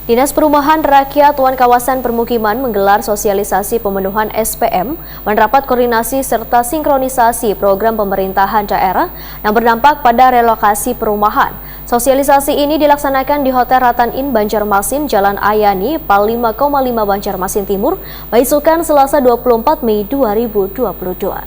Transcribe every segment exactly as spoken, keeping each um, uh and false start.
Dinas Perumahan Rakyat wan Kawasan Permukiman menggelar sosialisasi pemenuhan S P M wan rapat koordinasi serta sinkronisasi program pemerintahan daerah yang berdampak pada relokasi perumahan. Sosialisasi ini dilaksanakan di Hotel Ratan Inn Banjarmasin, Jalan Ayani, Pal lima koma lima Banjarmasin Timur, baisukan Selasa dua puluh empat Mei dua ribu dua puluh dua.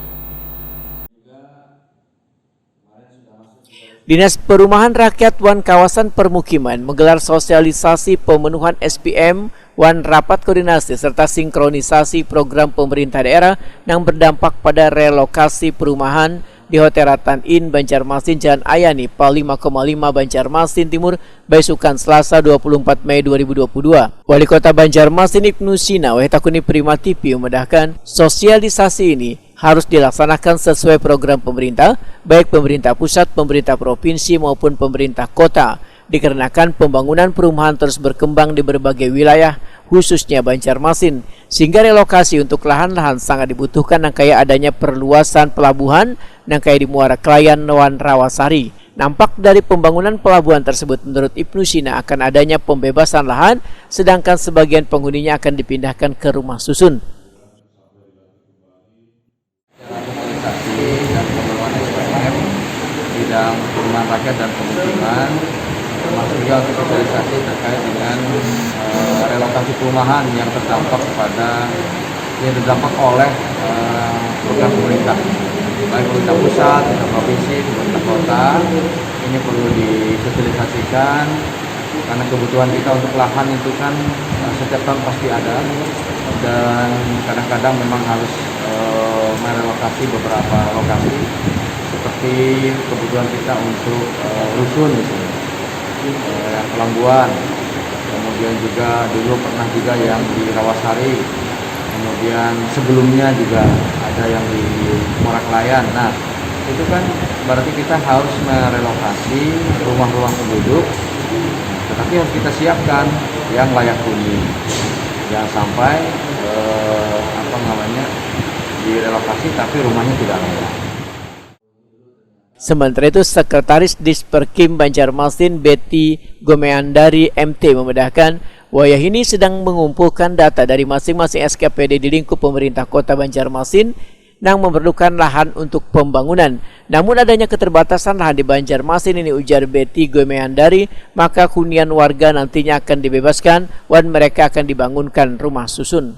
Dinas Perumahan Rakyat wan Kawasan Permukiman menggelar sosialisasi pemenuhan S P M wan rapat koordinasi serta sinkronisasi program pemerintah daerah yang berdampak pada relokasi perumahan di Hotel Ratan Inn Banjarmasin, Jalan Ayani, Pal lima koma lima Banjarmasin Timur, baisukan Selasa dua puluh empat Mei dua ribu dua puluh dua. Wali Kota Banjarmasin Ibnu Sina wayah takuni Prima T V memedahkan, sosialisasi ini harus dilaksanakan sesuai program pemerintah, baik pemerintah pusat, pemerintah provinsi, maupun pemerintah kota. Dikarenakan pembangunan perumahan terus berkembang di berbagai wilayah, khususnya Banjarmasin, sehingga relokasi untuk lahan-lahan sangat dibutuhkan, nang kaya adanya perluasan pelabuhan nang kaya di Muara Kelayan wan Rawasari. Nampak dari pembangunan pelabuhan tersebut, menurut Ibnu Sina akan adanya pembebasan lahan, sedangkan sebagian penghuninya akan dipindahkan ke rumah susun. Sosialisasi dan pemenuhan S P M bidang perumahan rakyat dan pemukiman, termasuk juga untuk sosialisasi terkait dengan eh, relokasi perumahan yang terdampak pada yang terdampak oleh eh, program pemerintah, baik pemerintah pusat, pemerintah provinsi, pemerintah kota. Ini perlu disosialisasikan karena kebutuhan kita untuk lahan itu kan eh, setiap tahun pasti ada dan kadang-kadang memang harus eh, merelokasi beberapa lokasi seperti kebutuhan kita untuk eh, rusun misalnya, eh, yang Pelambuan, kemudian juga dulu pernah juga yang di Rawasari, kemudian sebelumnya juga ada yang di Muara Kelayan. Nah, itu kan berarti kita harus merelokasi rumah-rumah penduduk, tetapi harus kita siapkan yang layak huni. Jangan sampai eh, apa namanya direlokasi tapi rumahnya tidak layak. Sementara itu, Sekretaris Disperkim Banjarmasin Betty Gomeandari M T memedahkan, wayah ini sedang mengumpulkan data dari masing-masing S K P D di lingkup pemerintah Kota Banjarmasin nang memerlukan lahan untuk pembangunan. Namun adanya keterbatasan lahan di Banjarmasin ini, ujar Betty Gomeandari, maka hunian warga nantinya akan dibebaskan wan mereka akan dibangunkan rumah susun.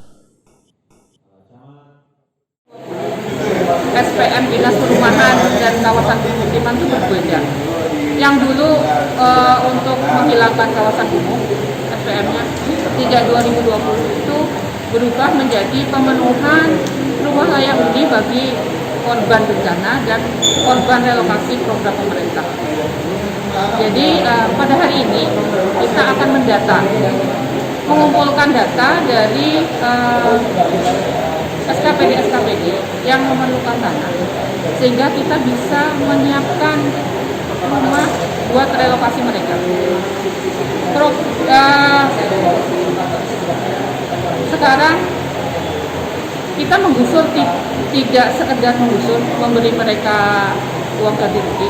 S P M Dinas Perumahan dan Kawasan Pemukiman itu berbeda. Yang dulu eh, untuk menghilangkan kawasan kumuh, S P M-nya sejak dua ribu dua puluh itu berubah menjadi pemenuhan rumah layak huni bagi korban bencana dan korban relokasi program pemerintah. Jadi eh, pada hari ini kita akan mendata, mengumpulkan data dari eh, S K P D S K P D yang memerlukan tanah, sehingga kita bisa menyiapkan rumah buat relokasi mereka. Pro, eh, sekarang kita menggusur ti- tidak sekedar menggusur, memberi mereka uang ganti rugi,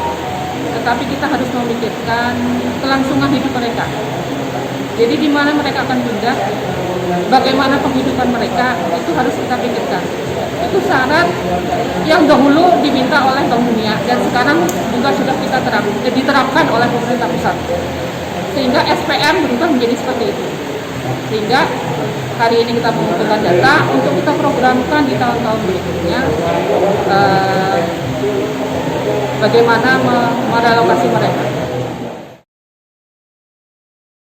tetapi kita harus memikirkan kelangsungan hidup mereka. Jadi di mana mereka akan pindah, bagaimana penghidupan mereka, itu harus kita pikirkan. Itu syarat yang dahulu diminta oleh Bank Dunia dan sekarang juga sudah kita terap, eh, diterapkan oleh pemerintah pusat. Sehingga S P M berubah menjadi seperti itu. Sehingga hari ini kita mengumpulkan data untuk kita programkan di tahun-tahun berikutnya eh, bagaimana me- merelokasi mereka.